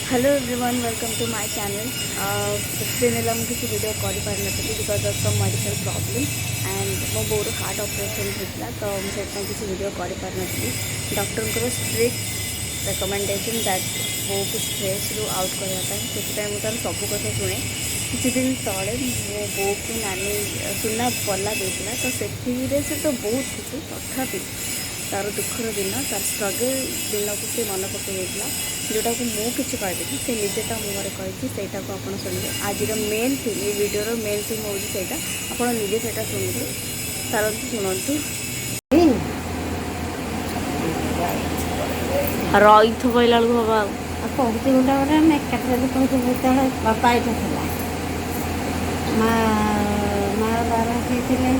Hello everyone, welcome to my channel. କିଛି ଦିନ ହେଲା ମୁଁ କିଛି video କରିପାରିନଥିଲି because of some medical problem and ମୋ ବୋଉର ହାର୍ଟ ଅପରେସନ୍ ହେଇଥିଲା, ତ ମୁଁ ସେଥିପାଇଁ କିଛି ଭିଡ଼ିଓ କରିପାରିନଥିଲି। ଡକ୍ଟରଙ୍କର ଷ୍ଟ୍ରିକ୍ଟ ରେକମେଣ୍ଡେସନ୍ that ବୋଉକୁ ଷ୍ଟ୍ରେସ୍ରୁ ଆଉଟ୍ କରିବା ପାଇଁ, ସେଥିପାଇଁ ମୁଁ ତା'ର ସବୁ କଥା ଶୁଣେ। କିଛି ଦିନ ତଳେ ମୋ ବୋଉକୁ ନାନୀ ସୁନା ପଲା ଦେଇଥିଲା, ତ ସେଥିରେ ସେ ତ ବହୁତ ଖୁସି। ତଥାପି ତା'ର ଦୁଃଖର ଦିନ, ତା'ର ଷ୍ଟ୍ରଗଲ୍ ଦିନକୁ ସେ ମନେ ପକାଇ ଦେଇଥିଲା, ଯେଉଁଟାକୁ ମୁଁ କିଛି କହିବିନି, ସେ ନିଜେ ତା ମୁହଁରେ କହିଛି, ସେଇଟାକୁ ଆପଣ ଶୁଣିବେ। ଆଜିର ମେନ୍ ଥିମ୍, ଏଇ ଭିଡ଼ିଓର ମେନ୍ ଥିମ୍ ହେଉଛି ସେଇଟା। ଆପଣ ନିଜେ ସେଇଟା ଶୁଣିବେ। ଚାଲନ୍ତୁ, ଶୁଣନ୍ତୁ। ରଇଥ କହିଲା ବେଳକୁ ହବ ଆଉ। ଆଉ କହୁଛି ଗୋଟେ ଗୋଟେ, ଆମେ ଏକାଥରେ ଯଦି କହୁଛୁ। ଯେତେବେଳେ ବାପା ଏଇଠି ଥିଲା, ମା ମା ବାର ହେଇଥିଲେ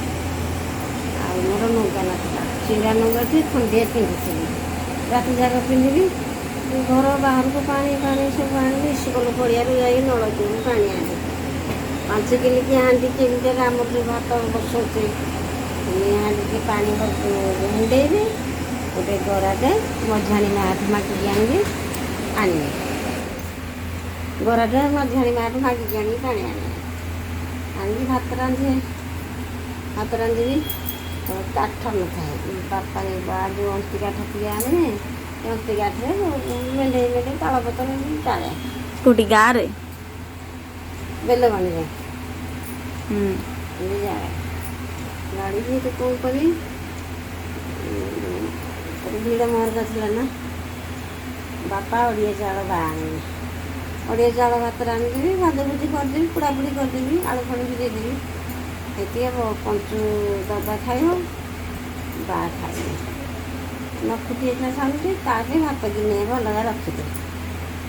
ଆଉ ମୋର ନୁଗା ନଥିଲା। ଚିରା ନୁଗାଟି ଖଣ୍ଡିଏ ପିନ୍ଧିଥିଲି, ରାତି ଯାକ ପିନ୍ଧିବି। ଘର ବାହାରକୁ ପାଣି ଫାଣି ସବୁ ଆଣିବି। ସ୍କୁଲ ପଡ଼ିଆରୁ ଯାଇ ନଳକୂଅରୁ ପାଣି ଆଣିବି। 5 କିଲିକି ହାଣ୍ଡି କେମିତି, ଆମର ଯେଉଁ ଭାତ ବସଉଛି, ହାଣ୍ଡିକି ପାଣି ମୁଣ୍ଡେଇବି। ଗୋଟେ ଗରାଟେ ମଝିଆଣି ମାଠୁ ମାଗିକି ଆଣିବି, ଆଣିବି ଗରାଟେ ମଝିଆଣି ମାଠୁ ମାଗିକି ଆଣିକି ପାଣି ଆଣିବି। ଆଣିକି ଭାତ ରାନ୍ଧିବି। ଭାତ ରାନ୍ଧିବି ତ କାଠ ନଥାଏ। ବାପା ବା ଯେଉଁ ଅନ୍ତି କାଠ ଟିକେ ଆଣିବେ, ସେ ଅନ୍ତି କାଠରେ ମେଣ୍ଢେଇ ମେଣ୍ଢେଇ ତାଳପତ୍ର ଜାଳେ। କେଉଁଠି, ଗାଁରେ? ବେଲବଣିରେ। ଏମିତି ଜାଳେ। ଜାଳିକି ଏଠି କ'ଣ କରିବି, ଭିଡ଼ ମହରକା ଥିଲା ନା। ବାପା ଅଡ଼ିଆ ଚାଉଳ ବା ଆଣିବେ, ଅଡ଼ିଆ ଚାଉଳ ଭାତ ରାନ୍ଧିଦେବି, ଭଜା ଭୁଜି କରିଦେବି, ପୋଡ଼ାପୋଡ଼ି କରିଦେବି, ଆଳୁ ଫାଳୁ ସିଝେଇଦେବି। ସେତିକି ପଞ୍ଚୁ ଦାଦା ଖାଇବ, ବା ଖାଇବେ। ନଖୁଟି ହେଇଥିଲା ସାନଟି, ତା ପାଇଁ ଭାତ ଗିନେ ଅଲଗା ରଖିଦେ,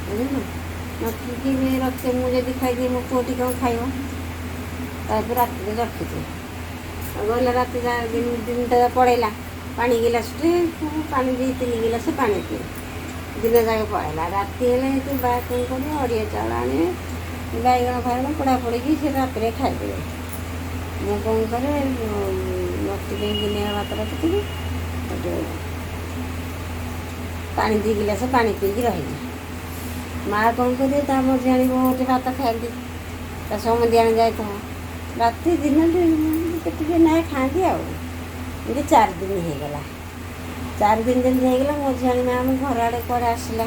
ବୁଝିଲୁ? ରଖିକି ରଖିଦେ। ମୁଁ ଯଦି ଖାଇଦିଏ, ମୋ ପୁଅଟି କ'ଣ ଖାଇବ? ତାପରେ ରାତିରେ ରଖିଦେ। ଆଉ ଗଲା ରାତି ଦିନଟା ପଳେଇଲା। ପାଣି ଗିଲାସଟେ, ପାଣି 2-3 ଗିଲାସ ପାଣି ପିଏ, ଦିନ ଯାକ ପଳେଇଲା। ରାତି ହେଲେ ତୁ ବା କ'ଣ କରିବ, ଅଡ଼ିଆ ଚାଉଳ ଆଣିବେ, ବାଇଗଣ ଫାଇଗଣ ପୋଡ଼ା ପୋଡ଼ିକି ସେ ରାତିରେ ଖାଇଦେବେ। ମୁଁ କ'ଣ କରେ, ମତି ପାଇଁ ଗିନେ ଭାତ ରଖିଥିବି, ସେଠୁ ପାଣି 2 ଗିଲାସ ପାଣି ପିଇକି ରହିବି। ମା କ'ଣ କରିବେ, ତା ମଝିଆଣି ବୋଉ ଗୋଟେ ଭାତ ଖାଆନ୍ତି, ତା ସମୁଦିଆଣି ଯାଇଥିବ। ରାତି ଦିନ ଟିକେ ଟିକେ ନାଏ ଖାଆନ୍ତି। ଆଉ ଏମିତି 4 ଦିନ ହେଇଗଲା। 4 ଦିନ ଯେମିତି ହେଇଗଲା, ମଝିଆଣି ମା ଆମ ଘର ଆଡ଼େ କୁଆଡ଼େ ଆସିଲା,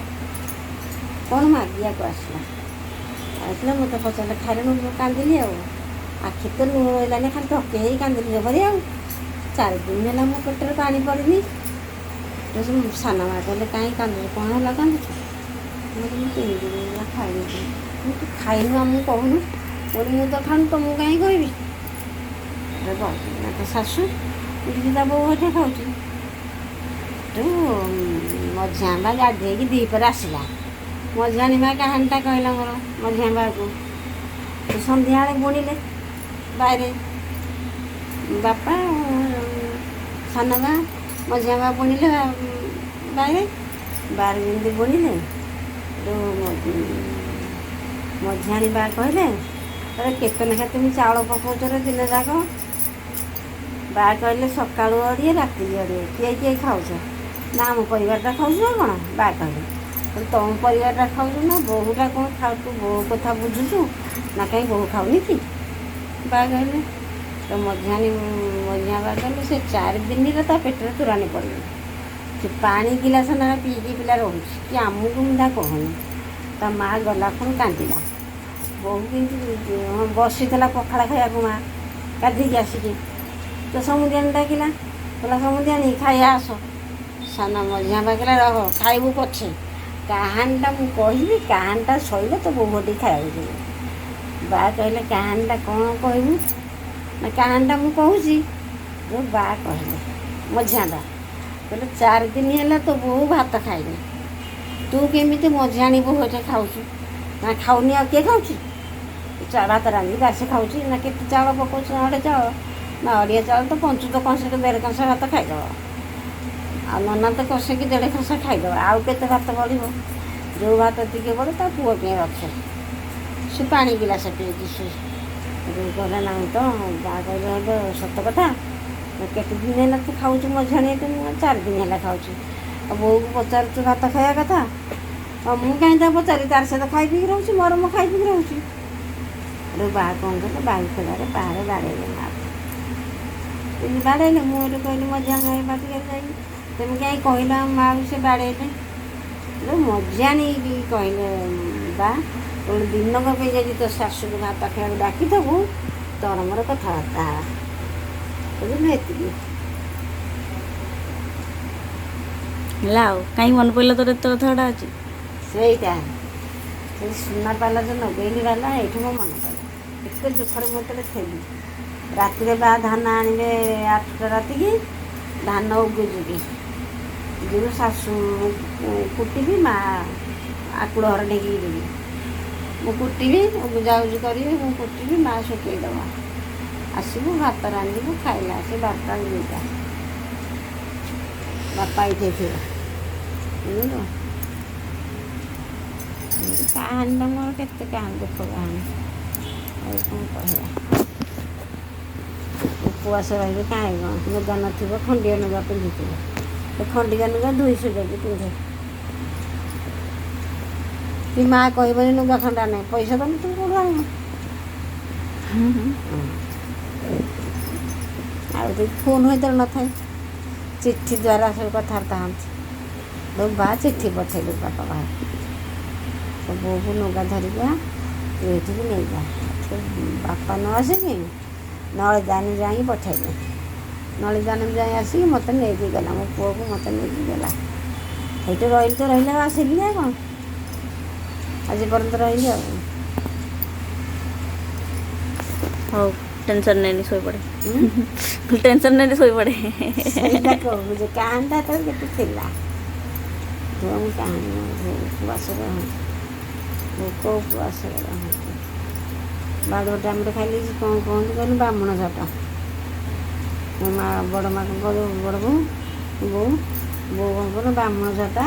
କ'ଣ ମାଗିବାକୁ ଆସିଲା। ଆସିଲା, ମୋତେ ପଚାରିଲେ, ଖାଇଲୁଣୁ? ମୁଁ କାନ୍ଦିଲି, ଆଉ ଆଖି ତ ଲୁହ ରହିଲାନି, ଖାଲି ଢକେଇ ହେଇ କାନ୍ଦିଲି ଜବରି। ଆଉ 4 ଦିନ ହେଲା ମୋ ପେଟରେ ପାଣି ପଡ଼ିନି। ସାନ ମା କହିଲେ, କାହିଁ କାନ୍ଦୁଛୁ? କ'ଣ ହେଲା କାନ୍ଦୁଛୁ? ମୁଁ କହିଲି, ମୁଁ 3 ଦିନ ହେଲା ଖାଇନି। ମୁଁ ତୁ ଖାଇନୁ, ଆମକୁ କହୁନୁ? ମୁଁ କହିଲି, ମୁଁ ତ ଖାଉନି, ତମକୁ କାହିଁ କହିବି? ତା ଶାଶୁ ଉଠିକି ତା ବୋଉ ଏଠି ଖାଉଛି। ତୁ ମଝିଆ ବା ଗାଧେଇକି ଦ୍ୱିପହରେ ଆସିଲା। ମଝିଆଣି ମା କାହାଣୀଟା କହିଲା ମୋର ମଝିଆ ବାକୁ। ତ ସନ୍ଧ୍ୟାବେଳେ ବୁଣିଲେ ବାଇରେ, ବାପା, ସାନ ମା, ମଝିଆ ମା ବୁଣିଲେ ବାଇରେ। ବାରି ଯେମିତି ବୁଣିଲେ, ମଝିଆଣି ବା କହିଲେ, ଆରେ କେତେ ଲେଖା ତୁମେ ଚାଉଳ ପକାଉଛ ରେ ଦିନ ଯାକ? ବା କହିଲେ, ସକାଳୁ ଅଡ଼ିଏ, ରାତିକି ଅଡ଼ିଏ, କିଏ କିଏ ଖାଉଛ? ନା ଆମ ପରିବାରଟା ଖାଉଛୁ ଆଉ କ'ଣ? ବା କହିଲେ, ତମ ପରିବାରଟା ଖାଉଛୁ ନା ବୋହୂଟା କ'ଣ ଖାଉ? ତୁ ବୋହୂ କଥା ବୁଝୁଛୁ ନା? କାହିଁ, ବୋହୂ ଖାଉନି କି? ବା କହିଲେ। ତ ମଝିଆଣି ମଝିଆ ବା କହିଲେ, ସେ 4 ଦିନରେ ତା ପେଟରେ ତୋରାଣି ପଡ଼ିବ, ସେ ପାଣି ଗିଲାସ ନା ପିଇକି ପିଲା ରହୁଛି କି ଆମକୁ ମୁଣ୍ଡା କହୁନି। ତା ମା ଗଲା ପୁଣି କାନ୍ଦିଲା। ବୋହୂ କିନ୍ତୁ ବସିଥିଲା ପଖାଳ ଖାଇବାକୁ। ମା ଗାଧେଇକି ଆସିକି ତ ସମୁଦିଆଣି ଡାକିଲା, କହିଲା, ସମୁଦିଆଣି, ଖାଇବା ଆସ। ସାନ ମଝିଆ ବା କହିଲା, ରହ, ଖାଇବୁ ପଛେ, କାହାଣୀଟା ମୁଁ କହିବି। କାହାଣୀଟା ସରିଲେ ତୋ ବୋହୂ ଟିକେ ଖାଇବାକୁ ଯିବ। ବା କହିଲେ, କାହାଣୀଟା କ'ଣ କହିବୁ? ନା କାହାଣୀଟା ମୁଁ କହୁଛି। ଯେଉଁ ବା କହିଲେ, ମଝିଆ ବା କହିଲେ, 4 ଦିନ ହେଲା ତୋ ବୋହୂ ଭାତ ଖାଇନି, ତୁ କେମିତି ମଝିଆଣି ବୋହୂ ଏଠି ଖାଉଛୁ? ନା ଖାଉନି ଆଉ କିଏ ଖାଉଛି? ଭାତ ରାନ୍ଧି ବାସି ଖାଉଛି। ନା କେତେ ଚାଉଳ ପକାଉଛୁ? ନା ଅଡ଼ିଆ ଚାଉଳ, ନା ଅଡ଼ିଆ ଚାଉଳ ତ ପଞ୍ଚୁ ତ କଂସେ ଦେଢ଼ କଂସା ଭାତ ଖାଇଦେବ, ଆଉ ନନା ତ କଷେ କି ଦେଢ଼ କଂସା ଖାଇଦେବ, ଆଉ କେତେ ଭାତ ବଳିବ? ଯେଉଁ ଭାତ ଟିକେ ବଳେ, ତା ପୁଅ ପାଇଁ ରଖେ, ସେ ପାଣି ଗିଲାସ ପିଇକି ସେ କହିଲା। ନାହିଁ ତ ବା କହିଲେ, ସତ କଥା, କେତେ ଦିନ ହେଲା ତୁ ଖାଉଛୁ ମଝିଆଣି ଏଠି? ମୁଁ 4 ଦିନ ହେଲା ଖାଉଛି। ଆଉ ବୋଉକୁ ପଚାରୁଛୁ ଭାତ ଖାଇବା କଥା? ଆଉ ମୁଁ କାହିଁ ତାକୁ ପଚାରି, ତାର ସହିତ ଖାଇ ପିଇକି ରହୁଛି, ମୋର ମୁଁ ଖାଇ ପିଇକି ରହୁଛି। ହେଠୁ ବା କ'ଣ କଲେ, ବାଇ ଖୋଲାରେ ବାହାରେ ବାଡ଼େଇଲେ ମା ଏମିତି ବାଡ଼େଇଲେ। ମୁଁ ଏଠୁ କହିଲି ମଝିଆ ଭାଇ ପାଟିରେ ଯାଇକି, ତମେ କାହିଁ କହିଲ ଆମ ମାଆକୁ ସେ ବାଡ଼େଇଲେ? ମଝିଆଣିକି କହିଲେ ବା, କହିଲେ ଦିନକ ପାଇଁ ଯଦି ତୋ ଶାଶୁକୁ ଭାତ ଖାଇବାକୁ ଡାକିଦେବୁ, ତୋର ମୋର କଥାବାର୍ତ୍ତା ହେବା। ବୁଝିଲୁ, ଏତିକି ହେଲା। ଆଉ କାହିଁକି ମନେ ପଡ଼ିଲା ତୋର ଏତେ କଥା ଗୁଡ଼ା ଅଛି? ସେଇଟା ସେଇ ସୁନା ପାଲା ଯେଉଁ ନଗେଇଲି ବାଲା, ଏଇଠୁ ମୋ ମନେ ପଡ଼ିଲା। ଏତେ ଦୁଃଖରେ ମୁଁ ଯେତେବେଳେ ଥିଲି, ରାତିରେ ବା ଧାନ ଆଣିବେ 8ଟା ରାତିକି, ଧାନ ଉଗୁଯିବି ଯିବୁ, ଶାଶୁ କୁଟିବି, ମା ଆକୁଳ ଘର ଢେଙ୍କିକି ଦେବି। ମୁଁ କୁଟିବି, ବୁଝାବୁଝି କରିବି, ମୁଁ କୁଟିବି, ମା ଶୁଖେଇଦେବ। ଆସିବୁ, ଭାତ ରାନ୍ଧିବୁ, ଖାଇଲା ଆସି 12ଟା 2ଟା। ବାପା ଏଇଠି ଥିବ, ବୁଝିଲୁ? କାହାଣୀଟା ମୋର କେତେ କାହାଣୀ, ଦୁଃଖ କାହାଣୀ, ଆଉ କ'ଣ କହିବା? ଉପବାସ ରହିବେ କାହିଁ କ'ଣ ଲୁଗା ନଥିବ, ଖଣ୍ଡିଆ ଲୁଗା ପିନ୍ଧିଥିବ। ସେ ଖଣ୍ଡିଆ ଲୁଗା 200 ଯାଇକି ପିନ୍ଧେ କି ମା କହିବନି ଲୁଗା ଖଣ୍ଡା ନାହିଁ, ପଇସା ତ ତୁ କୋଉଠୁ ଆଣିବ? ଆଉ ତ ଫୋନ୍ ହେତେବେଳେ ନଥାଏ, ଚିଠି ଦ୍ୱାରା ସବୁ କଥାବାର୍ତ୍ତା ହୁଅନ୍ତି। ବା ଚିଠି ପଠେଇଲୁ ବାପା ଭାଇ, ତୋ ବୋଉକୁ ଲୁଗା ଧରିକି ଆ, ତୁ ଏଇଠିକି ନେଇଯା। ବାପା ନ ଆସିକି ନଳିଦାନୀ ଯାଇକି ପଠେଇଲେ। ନଳିଦାନୀ ଯାଇ ଆସିକି ମୋତେ ନେଇକି ଗଲା, ମୋ ପୁଅକୁ ମୋତେ ନେଇକି ଗଲା। ସେଇଠି ରହିଲି ତ ରହିଲି, ଆଉ ଆସିଲି ଆଉ କ'ଣ, ଆଜି ପର୍ଯ୍ୟନ୍ତ ରହିଲି ଆଉ। ହଉ, ଟେନସନ୍ ନେନି, ଶୋଇପଡ଼େ। ଟେନସନ୍ ନେନି, ଶୋଇପଡ଼େ। ସେଇଟା କହୁଛି, କାହାଣୀଟା ହେତେବେଳେ କେତେ ଥିଲା। ମୁଁ କାହାଣୀ ଉପବାସରେ ରହନ୍ତି, ଭୋକ ଉପବାସରେ ରହନ୍ତି। ବାଡ଼ୁଅ ଟାଇମ୍ରେ ଖାଲି କ'ଣ କୁହନ୍ତି କହିଲୁ? ବ୍ରାହ୍ମଣ ଝାଟ। ମୋ ମା ବଡ଼ ମା କ'ଣ କରିବ, ବଡ଼ ବୋଉ, ବୋଉ ବୋଉ କ'ଣ କରିବ, ବ୍ରାହ୍ମଣ ଝଟା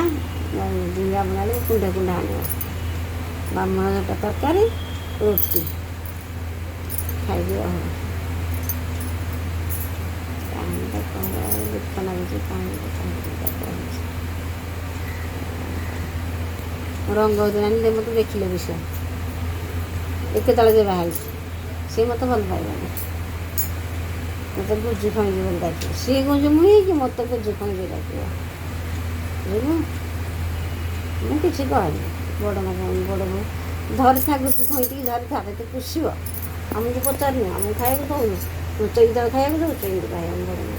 ଡିଙ୍ଗା ବନାଳି କୁଣ୍ଡା କୁଣ୍ଡା ଆଣିବ, ବ୍ରାହ୍ମଣ ଝଟା ତରକାରୀ ରୁଟି ଖାଇକି ରହ। କାହାଣୀଟା କହିବା ଦୁଃଖ ଲାଗୁଛି, କାହାଣୀଟା କାହାଣୀଟା କହୁଛି। ରଙ୍ଗ ଆଣିଲେ ମୋତେ ଦେଖିଲେ ବିଷୟ ଏକେତାଳେ ଯେ ବାହା ହେଇଛି, ସିଏ ମୋତେ ଭଲ ପାଇବନି, ମୋତେ ଗୁଜୁ ଖଣିଜି ବୋଲି ଡାକିବ। ସିଏ କହୁଛି ମୁଁ ହେଇକି ମୋତେ ଗୁଜୁ ଖଣିଜି ଡାକିବ, ବୁଝିଲୁ? ମୁଁ କିଛି କହେନି। ବଡ଼ ମା ବଡ଼ ବୋଉ ଧରିଥା, ଗୁଜୁ ଖଣିଟିକି ଧରିଥା, ତତେ ପୁଷିବ, ଆମକୁ ପଚାରୁନୁ, ଆମକୁ ଖାଇବାକୁ ଦଉନୁ, ଲୁଚେଇକି ତାକୁ ଖାଇବାକୁ ଦଉଛୁ, ଏମିତି କହିବ ଆମ ବଡ଼ ମା,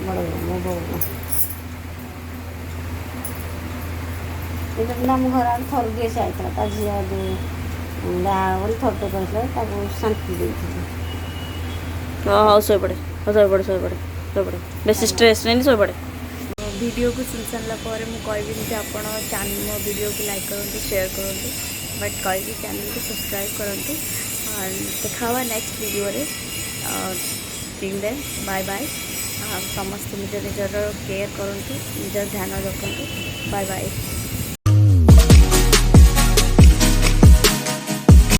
ବଡ଼ ବୋଉ, ମୋ ବୋଉ। ଏଇଟା ଆମ ଘର ଆଡ଼େ ଥରୁଟିଏ ସେ ଆଇଥିଲା, ତା ଝିଅ ଯେଉଁ ବାହା ବୋଲି ଥରୁଟେ କହିଥିଲା, ତାକୁ ଶାନ୍ତି ଦେଇଥିଲି। ହଉ, ଶୋଇପଡ଼େ। ହଉ, ଶୋଇପଡ଼େ, ଶୋଇପଡ଼େ, ଶୋଇପଡ଼େ। ବେଶୀ ଷ୍ଟ୍ରେସ୍ ନେନି, ଶୋଇପଡ଼େ। ଭିଡ଼ିଓକୁ ଶୁଣି ସାରିଲା ପରେ ମୁଁ କହିବିନି ଯେ ଆପଣ ମୋ ଭିଡ଼ିଓକୁ ଲାଇକ୍ କରନ୍ତୁ, ସେୟାର କରନ୍ତୁ, ବଟ୍ କହିବି ଚ୍ୟାନେଲକୁ ସବସ୍କ୍ରାଇବ୍ କରନ୍ତୁ। ଦେଖା ହେବା ନେକ୍ସଟ ଭିଡ଼ିଓରେ। Till then bye bye. ସମସ୍ତେ ନିଜ ନିଜର କେୟାର କରନ୍ତୁ, ନିଜର ଧ୍ୟାନ ରଖନ୍ତୁ। Bye bye.